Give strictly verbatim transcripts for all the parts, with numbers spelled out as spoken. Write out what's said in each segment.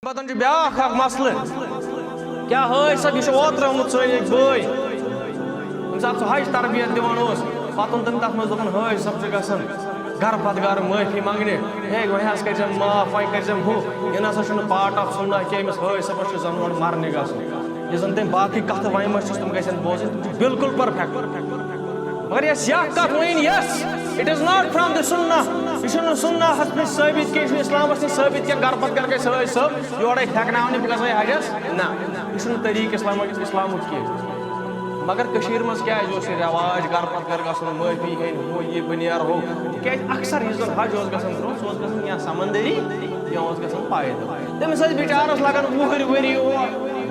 پتہٕ چھُ بیٛاکھ اکھ مسلہٕ۔ کیٛاہ حٲج صٲب، یہِ چھُ اوترٕ آمُت سٲنۍ أکۍ بٲے، ییٚمہِ ساتہٕ سُہ حج تربیت دِوان اوس، پتہٕ اوٚن تٔمۍ تتھ منٛز، دوٚپُن، حٲج صٲب چھُ گژھان گرٕ پتہٕ گرٕ معٲفی منٛگنہِ۔ ہے، وۄنۍ حظ کٔرۍزٮ۪م معاف، وۄنۍ کٔرۍزٮ۪م ہُہ۔ یہِ نہ سا چھُنہٕ part of سُننا کینٛہہ، أمِس حٲج صٲبس چھُ زنہٕ اورٕ مرنہِ گژھُن۔ یہِ زن تٔمۍ باقٕے کتھٕ وَنہِ مَژٕ چھِس، تِم گژھن بوزٕنۍ، تِم چھِ بالکل perfect۔ مگر یۄس یہِ اکھ کتھ وۄنۍ یۄس، it is not from the سُننا، یہِ چھُنہٕ سُننا ہس نِش ثٲبت کینٛہہ، یہِ چھُنہٕ اسلامس نِش ثٲبت کینٛہہ، گرٕ پتہٕ گرٕ گژھِ حٲج صٲب یورے پھیکناونہِ، بہٕ گژھٕ حجس۔ نہ، یہِ چھُنہٕ طریٖقہٕ اسلامُک، اسلامُک کینٛہہ۔ مگر کٔشیٖرِ منٛز کیٛازِ اوس یہِ رٮ۪واج گرٕ پتہٕ گرٕ گژھُن، معٲفی ہیٚنۍ، ہُہ یہِ، بہٕ نیرٕ ہُہ؟ تِکیٛازِ اکثر یُس زن حج اوس گژھان برٛونٛہہ، سُہ اوس گژھان یا سمندری یا اوس گژھان پیدل۔ تٔمِس ٲسۍ بِچارس لگان وُہٕرۍ ؤری اور،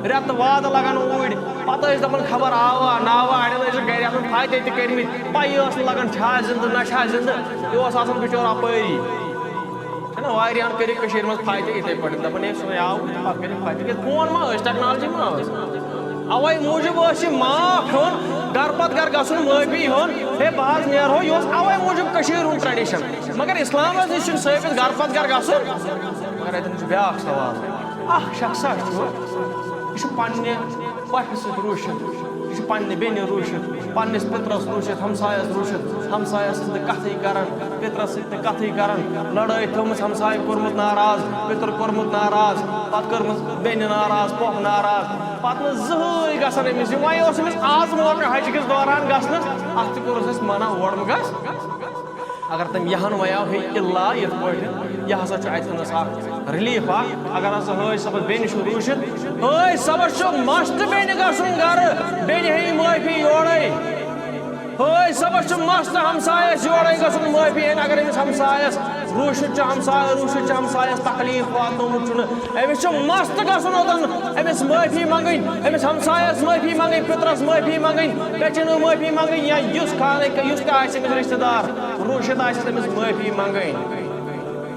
رٮ۪تہٕ وادٕ لگان اوٗرۍ۔ پتہٕ ٲسۍ دپان خبر آوا ناوا، اڑٮ۪ن ٲسۍ گرِ آسان فاتحہ تہِ کٔرمٕتۍ، پَیی ٲس نہٕ لگان چھا زندٕ نہ چھا زندٕ۔ یہِ اوس آسان بِچور اپٲری۔ چھُنہ واریاہن کٔرِکھ کٔشیٖرِ منٛز فاتحہ یِتھَے پٲٹھۍ، دپان ہے سُے آو تہٕ پتہٕ کٔرِکھ فاتحہ، تِکیٛازِ فون ما ٲسۍ، ٹیکنالوجی ما ٲس۔ اوے موٗجوٗب اوس یہِ معاف ہیوٚن، گرٕ پتہٕ گرٕ گژھُن، معٲفی ہیوٚن، ہے بہٕ حظ نیرہو، یہِ اوس اوے موٗجوٗب کٔشیٖرِ ہُنٛد tradition۔ مگر اسلامس نِش چھُنہٕ ثٲبت گرٕ پتہٕ گرٕ گژھُن۔ مگر اتٮ۪ن چھُ بیٛاکھ سوال، اکھ شخصا چھُ، یہِ چھُ پننہِ پۄپھِ سۭتۍ روٗشِتھ، یہِ چھُ پننہِ بیٚنہِ روٗشِتھ، پننِس پِترَس روٗشِتھ، ہمسایَس روٗشِتھ، ہمسایَس سۭتۍ نہٕ کَتھٕے کران، پِترَس سۭتۍ نہٕ کَتھٕے کران، لڑٲے تھٲومٕژ، ہمسایہِ کوٚرمُت ناراض، پِتُر کوٚرمُت ناراض، پَتہٕ کٔرمٕژ بیٚنہِ ناراض، پۄپھ ناراض، پَتہٕ نہٕ زٕہٕے گژھان أمِس۔ یہِ وۄنۍ اوس أمِس آز موقع حجہِ کِس دوران گژھنَس، اَتھ تہِ کوٚرُس اَسہِ منع، اور مہٕ گژھ۔ اگر تٔمۍ یہِ ہن ویاو ہے الا یِتھ پٲٹھۍ، یہِ ہسا چھُ اتہِ تھٲنس اکھ relief اکھ۔ اگر ہسا حٲج صٲبس بیٚنہِ چھُ روٗشِتھ، حٲج صٲبس چھُ must بیٚنہِ گژھُن گرٕ، بیٚنہِ ہیٚیہِ معٲفی یورے۔ حٲج صٲبس چھُ must ہمسایس یورے گژھُن معٲفی ہیٚنہِ۔ اگر أمِس ہمسایس روٗشِتھ چھُ، ہمسایہِ روٗشِتھ چھُ، ہمسایس تکلیف واتنومُت چھُنہٕ، أمِس چھُ must گژھُن اوٚتن، أمِس معٲفی منٛگٕنۍ، أمِس ہمسایس معٲفی منٛگٕنۍ، پِترس معٲفی منٛگٕنۍ، پیٚچِنہٕ معٲفی منٛگٕنۍ، یا یُس خانٕے یُس تہِ آسہِ أمِس رشتہٕ دار۔ روٗشِتھ آسٮ۪س أمِس معٲفی منٛگٕنۍ۔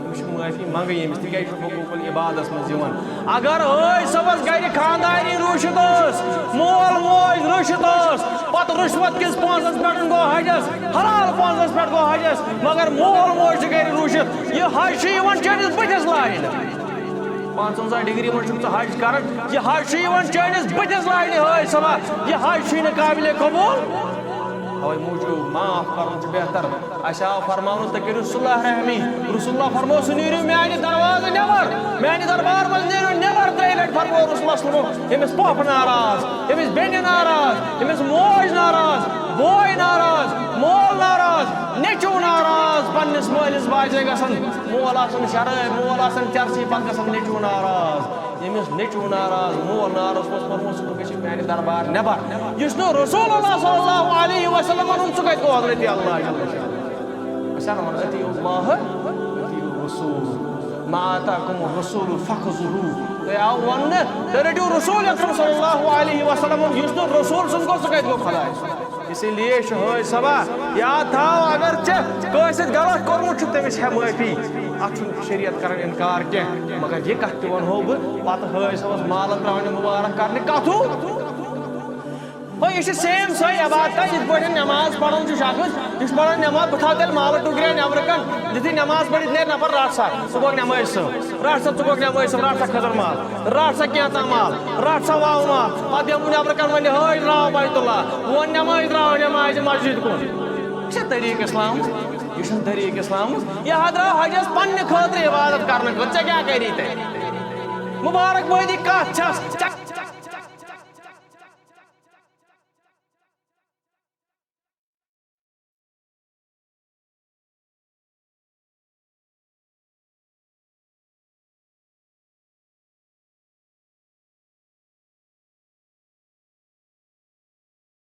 أمِس چھِ معٲفی منٛگٕنۍ أمِس، تِکیٛازِ یہِ چھُ حقوق العبادس منٛز یِوان۔ اگر حٲج صٲبس گرِ خانٛداری روٗشِتھ ٲس، مول موج روٗشِتھ ٲس، پتہٕ رُشوت کِس پونٛسس پٮ۪ٹھ گوٚو حجس، حلال پونٛسس پٮ۪ٹھ گوٚو حجس، مگر مول موج چھُ گرِ روٗشِتھ، یہِ حج چھُ یِوان چٲنِس بٕتھِس لاینہٕ۔ پانٛژونٛزاہ ڈگری منٛز چھُکھ ژٕ حج کران، یہِ حج چھُ یِوان چٲنِس بٕتھِس لاینہٕ حٲج صٲبا، یہِ حج چھُے نہٕ قابلِ قبوٗل۔ اوے موٗجوٗب معاف کرُن چھُ بہتر۔ اَسہِ آو فرماونہٕ، تُہۍ کٔرِو صلح رحمی۔ رسول اللہ فرموو، سُہ نیٖرِو میانہِ دروازٕ نٮ۪بر، میانہِ دربار منٛز نیٖرِو نٮ۪بر۔ ترٛیٚیہِ لٹہِ فرموو رسول اللہ صلی اللہ علیہ وسلم، أمِس پۄپھ ناراض، أمِس بیٚنہِ ناراض، أمِس موج ناراض، بوے ناراض، مول ناراض، نیٚچوٗ ناراض۔ پننِس مٲلِس باسے گژھان مول آسان شرٲبۍ، مول آسان چرسی، پتہٕ گژھان نیٚچوٗ ناراض۔ ییٚمِس نیٚچوٗ ناراض، مول ناراض اوس، فرموو، سُہ گژھِ میانہِ دربار نٮ۪بر۔ یُس نہٕ رسول اللہ صلی اللہ علیہ وسلم ووٚنُن، سُہ کتہِ گوٚو حضرت اللہ جل شانہ؟ أسۍ اَنو وَنان، اطیعوا اللہ، اطیعوا الرسول، ما آتاکم الرسول فخذوہ۔ تۄہہِ آو وننہٕ، تُہۍ رٔٹِو رسول اکرم صلی اللہ علیہ وسلم، یُس نہٕ رسول سُنٛد گوٚو، سُہ کتہِ گوٚو خداے سُنٛد؟ اسی لیے چھُ حٲج صٲبا یاد تھاو، اگر ژےٚ کٲنٛسہِ سۭتۍ غلط کوٚرمُت چھُ، تٔمِس ہٮ۪ہ معٲفی۔ اتھ چھُنہٕ شریعت کران انکار کینٛہہ، مگر یہِ کتھ تہِ ونہو بہٕ، پتہٕ حٲج صٲبس مالہٕ ترٛاونہِ مبارک کرنہِ کتھوٗ۔ ہو، یہِ چھِ same سۄے عبادتہ، یِتھ پٲٹھۍ نٮ۪ماز پران چھُ شخص، یہِ چھُ پران نٮ۪ماز، بہٕ تھاوٕ تیٚلہِ مالہٕ ٹُکرِ نٮ۪برٕ کَنہِ، یُتھُے نٮ۪ماز پٔرِتھ نیرِ نفر، رَٹھ سا، ژٕ گوٚکھ نٮ۪مٲزۍ صٲب، رَٹھ سا، ژٕ گوٚکھ نٮ۪مٲزۍ صٲب، رَٹھ سا کھٔزٕر مال، رَٹھ سا کینٛژھا مال، رَٹھ سا واوٕ مال، پَتہٕ بیٚہمو نٮ۪برٕ کَنہِ وَنہِ، ہٲے، درٛاو بیتُ اللہ، ووٚن نٮ۪مٲزۍ، درٛاو نٮ۪مازِ مسجد کُن۔ یہِ چھا طریٖقہٕ اِسلام؟ یہِ چھُنہٕ طریٖقہٕ اِسلام۔ یہِ ہا درٛاو حجَس پنٛنہِ خٲطرٕ عبادت کرنہٕ خٲطرٕ، ژےٚ کیٛاہ کَری تَتہِ؟ مُبارک بٲدی کَتھ چھَس؟ ژےٚ